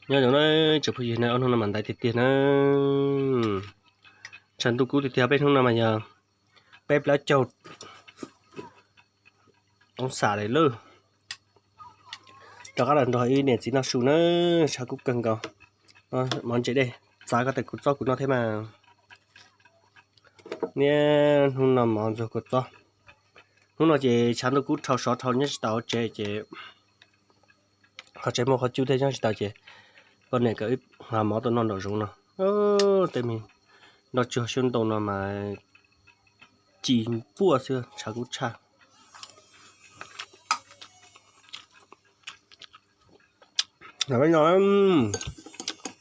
Nyob zoo na tsoom phooj ywg na, ob hnub no mas ntaiv tiag tiag na. Tshav ntuj kub tiag tiag, peb hnub no mas yog peb plaub caug oo xam lawm lauj. Rov qab los nrog ib niam txiv noj su na, tshav kub kawg nkaus. Mov ntses dej txav koj tes kuv txob kuv noj thiab mas. Niaj hnub no mov ntxuag kua txob. Hnub no ces tshav ntuj kub dhau sov dhau nyob tsis tau hauv tsev ces qhov tsev muaj qhov cub thiab nyob tsis tau ces poj niam kom wb hnav mov tuaj noj nraum zoov no. Tej me nroj tsuag xyoob ntoo no mas ci npuaj xwb, tshav kub tshaj.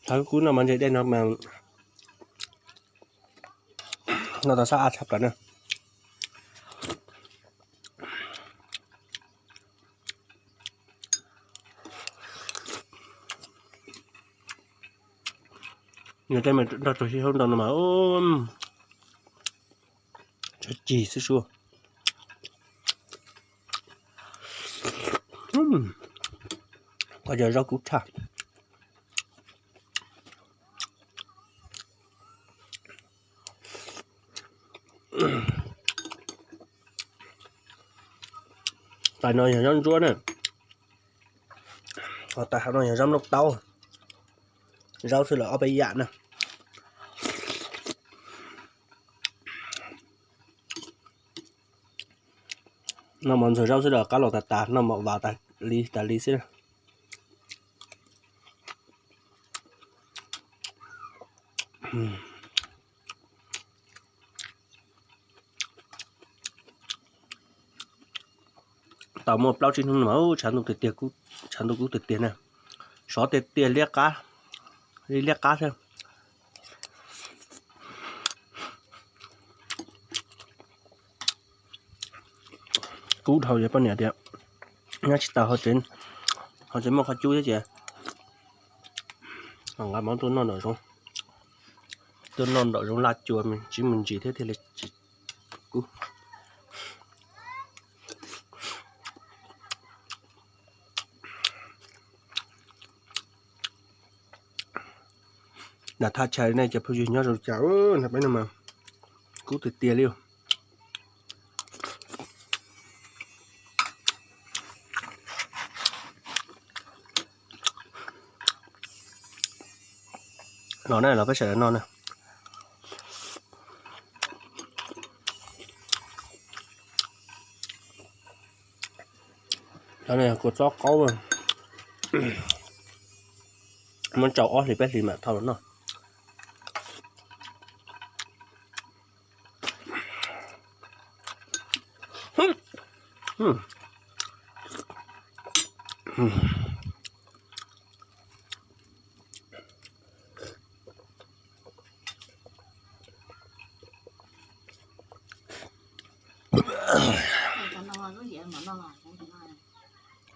Tshav kub no mas ntses dej no mas noj tau sab ab tshaj plaws na. Nroj tsuag xyoob ntoo no mas tshav ci xwb sub. Koj cov zaub kub tshaj. Tais no yog zaub ntsuab na, ho tais hauv no yog zaub nplooj taub. Zaub xwb los ob peb yam na. Noj mov ntxuag zaub xwb los qab los tas tas, noj mov vas tas li tas li xwb. Tau muaj plaub tsib hnub no mas tshav ntuj tiag tiag, tshav ntuj kub tiag tiag na. Sov tiag tiag liab qab, li liab qab xwb. Kub dhau ces poj niam tias nyob tsis tau hauv tsev, hauv tsev muaj qhov cub thiab ces nqa mov tuaj noj nraum zoov, tuaj noj nraum zoov laj cua tsis mus ntsis thiab thiaj li tsis kub. Nram thaj chaw nej cov phooj ywg nyob zoo cas, peb no mas kub tiag tiag li. Los na, los peb sawv daws noj na. Cov no yog kua txob qaub, muab tsau ob hlis peb hlis mam thau los noj.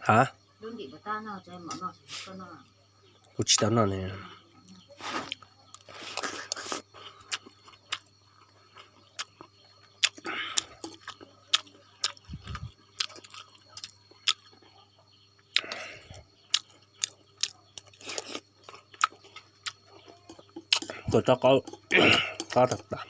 Ha? Kuv tsis tau noj ne. Kua txob qaub, qab tag tas.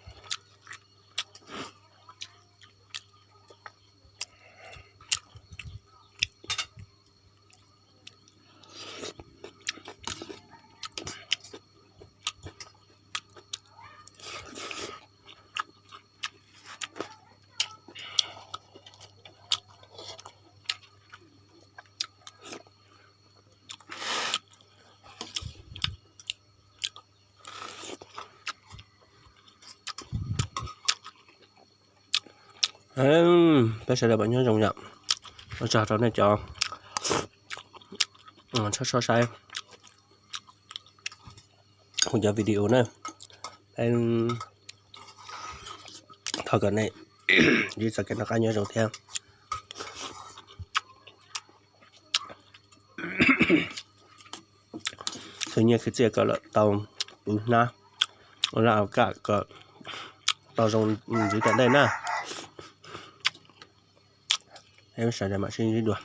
Peb sawv daws mam nyob zoo yom. Ua tsaug rau nej cov tshoj soj saib kuv cov video na. Peb thov kom nej ib txoj kev noj qab nyob zoo thiab. Khwv nyiaj khwv txiaj kom tau pw hnab, ua laj ua kam kom tau zoo ntxiv tom ntej na. Sawv daws mam sib ntsib dua.